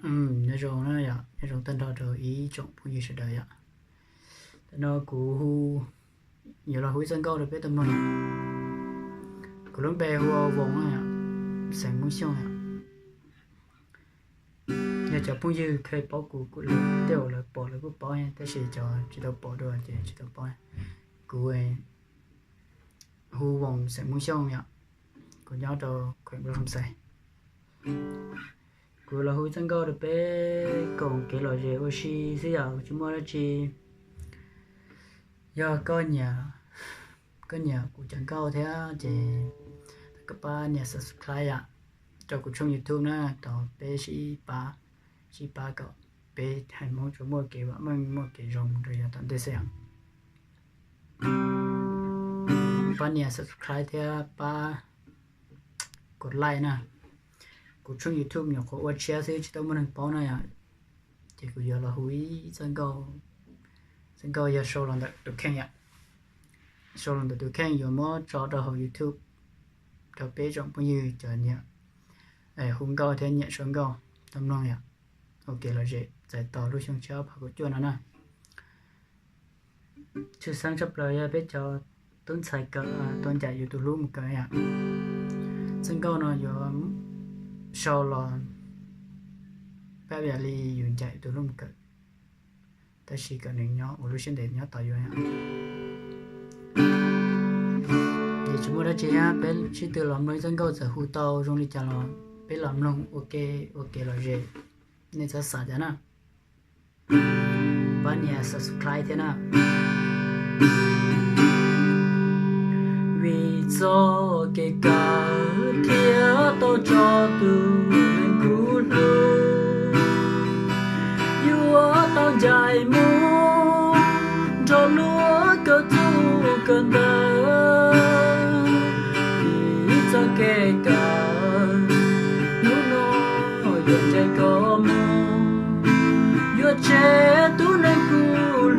Nyob zoo na yom, nyob zoo tag nrho rau ib tsoom phooj ywg sawv daws yom. Tam no kuv hu, yuav los hu ib txoj nkauj rau peb tau mloog. Kuv lub npe hu ua Voos na yom, xeem Hmoob Xyooj yom. Yog cov phooj ywg kheev paub kuv, kuv lawv tej uas lawv pom lawv kuj paub, tab sis cov tsis tau pom dua ces tsis tau paub. Kuv hu Voos xeem Hmoob Xyooj yom, kuv nyob rau kheem Nplog Xam Xais. Kuv los hu ib txoj nkauj rau peb koom kev lom zem ua si xwb yom, tsis muaj dab tsi. Yog koj nyiam, koj nyiam kuv cov nkauj thiab ces thov koj pab nias subscribe yom, rau kuv tshooj YouTube na, kom peb sib pab, sib pab kom peb haiv Hmoob tsuas muaj kev vam meej, muaj kev zoo rau yav tom ntej xwb yom. Pab nias subscribe thiab pab kom like na. Kuv tshooj YouTube nyuam qhuav ua tshiab xwb, tsis tau muaj neeg paub na yom, ces kuv yuav los hu ib txoj nkauj, txoj nkauj yog sau los ntawm tus kheej yom. Sau los ntawm tus kheej yuav muab tso rau hauv YouTube rau peb tsoom phooj ywg cov nyiam hu nkauj thiab nyiam sau nkauj tau mloog yom. Ua kev lom zem txais tos lub xyoo tshiab ob phav kaum cuaj no na. Tshwj xeeb tshaj plaws yog peb cov tub ntxhais kawm tau ncaim yus tus hlub mus kawm yom. Txoj nkauj no yuav sau los pab yam li yus ncaim tus hlub mus kawm, tab sis kom nws nyob ua lub siab ntev nyob tos yus. Ces tsis muaj dab tsi, peb sib tw los mloog ib txoj nkauj, txawm hu tau zoo li cas los peb los mloog ua ke, ua kev lom zem, nej txhob xav cas na. Pab nias subscribe thiab na. Vim txoj kev kawm thiaj tau tso tus neeg kuv hlub, yuav tau ncaim mus nrog luag kawm txuj kawm ntawv. Vim txoj kev kawm hnub no yuav ncaim koj mus, yuav tseg tus neeg kuv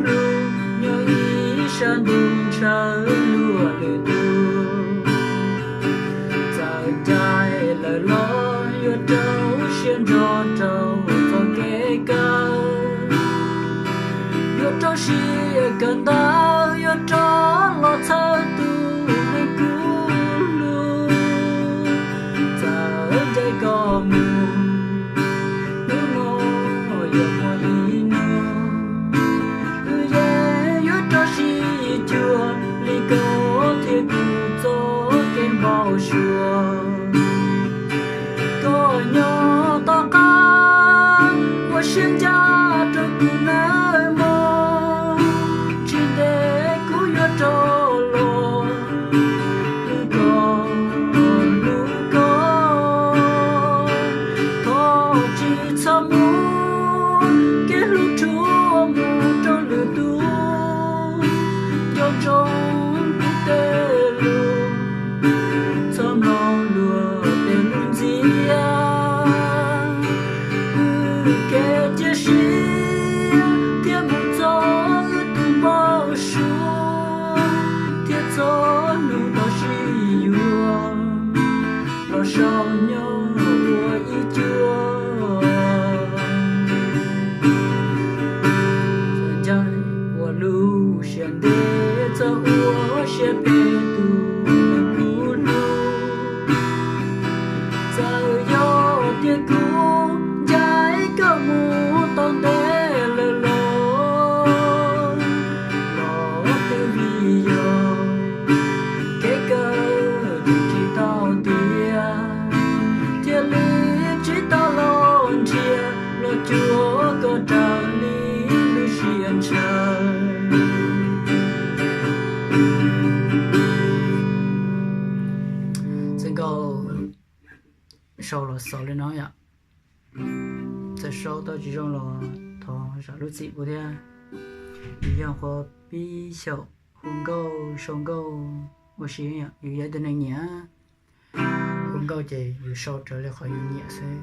hlub nyob ib sab ntug ntshaw luag lwm tus. Txawm ncaim lawm los yuav rau siab ntso rau txoj kev kawm, yuav rau siab kawm ntawv, yuav rov los txhawb tus neeg kuv hlub. Txawm ncaim koj mus, hnub no yog muaj ib hnub, wb yeej yuav rau siab cuag li koj thiab kuv txoj kev npau suav. Koj nyob tom qab ua siab ncaj rau kuv nawb mog, tsis ntev kuv yuav rov los hlub koj, hlub koj. Thov tsis txhob muab kev hlub rhuav mus rau lwm tus, nco ntsoov kuv tej lus, txhob mloog luag tej lus ntxias. Wb kev cia siab thiab mus txog wb tus npau suav, thiab txog hnub tau sib yuav los sau nyob ua ib cuag. Txawm ncaim ua lub siab ntev, txawm ua siab phem tus neeg kuv hlub, txawm yog tias kuv ncaim koj mus tau ntev lawm los, los twb vim yog kev kawm tseem tsis tau tiav, thiaj li tsis tau los nrhiav los cuag koj raws li lub siab ntshaw. Txoj nkauj sau los xaus li no yom. Txawm sau tau tsis zoo los thov zam lub txim kuv thiab. Yus yog qhov pib xyaum hu nkauj sau nkauj ua si, yus yog ib tug neeg nyiam hu nkauj ces yus sau raws li qhov yus nyiam xwb.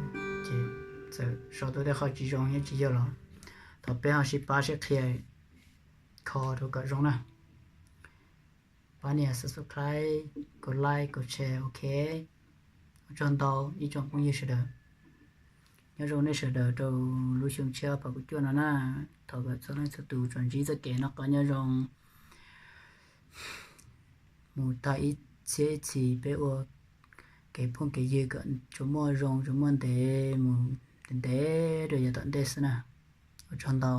Ces txawm sau tau tej qhov tsis zoo thiab tsis yog los thov peb ho sib pab sib qhia kho rau kom zoo na. Pab nias subscribe, kom like, kom share, ok. Ua tsaug ntau ib tsoom phooj ywg sawv daws. Nyob zoo nej sawv daws rau lub xyoo tshiab ob phav kaum cuaj no na. Thov kom txhua leej txhua tus tsuas ntsib txoj kev noj qab nyob zoo mus tag ib txhiab ib txhis, peb ua kev phooj kev ywg kom tsuas muaj zoo tsuas muaj ntev mus ntev ntev rau yav tom ntej xwb na. Ua tsaug ntau.